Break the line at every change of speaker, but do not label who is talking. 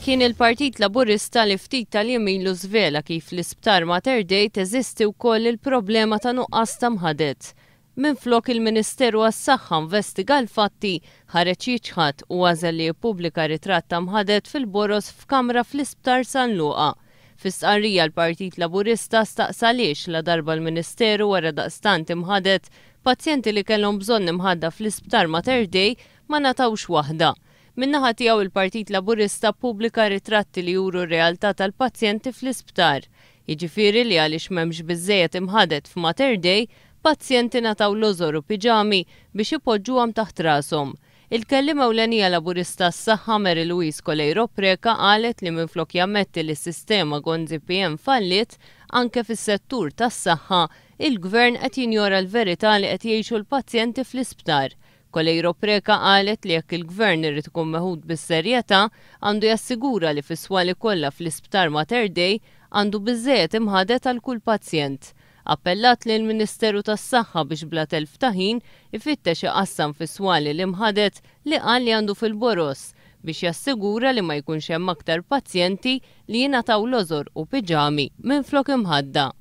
Kien il-Partit Laburista li ftit tal-jiem ilu żvela kif fl-Isptar Mater Dei teżisti wkoll il-problema ta' nuqqas ta' mħaded. Minflok il-Ministeru għas-Saħħa nvestiga l-fatti, ħareġ jiċħad u għażel li jippubblika ritratt ta' mħaded fil-boroż f'kamra fl-Isptar San Luqa. Fi stqarrija l-Partit Laburista staqsa għaliex ladarba l-Ministeru wara daqstant imħaded, pazjenti li kellhom bżonn imħadda fl-Isptar Mater Dei ma ngħatawx waħda. Min-naħa tiegħu il-Partit Laburista ppubblika ritratti li juru r-realtà tal-pazjenti fl-isptar. Jiġifieri li għaliex m'hemmx biżżejjed imħaded f'Mater Dei, pazjenti ngħataw lożor u piġami biex ipoġġuhom taħt rashom. Il-Kelliem Ewlenija Laburista għas-Saħħa Mary Louise Coleiro Preca qalet li minflok jammetti li s-sistema Gonzi PN falliet, anke fis-settur tas-saħħa, il-Gvern qed jinjora l-verità li qed jgħixu l-pazjenti fl-isptar. Coleiro Preca qalet li jekk il-Gvern irid ikun meħud bis-serjetà, għandu jassigura li fis-swali kollha fl-Isptar Mater Dei għandu biżżejjed imħaded għal kull pazjent. Appellat lill-Ministeru tas-Saħħa biex bla telf ta' ħin ifittex iqassam fis-swali l-imħaded li qal li għandu fil-boroż biex jassigura li ma jkunx hemm aktar pazjenti li jingħataw lożor u piġami minflok imħadda.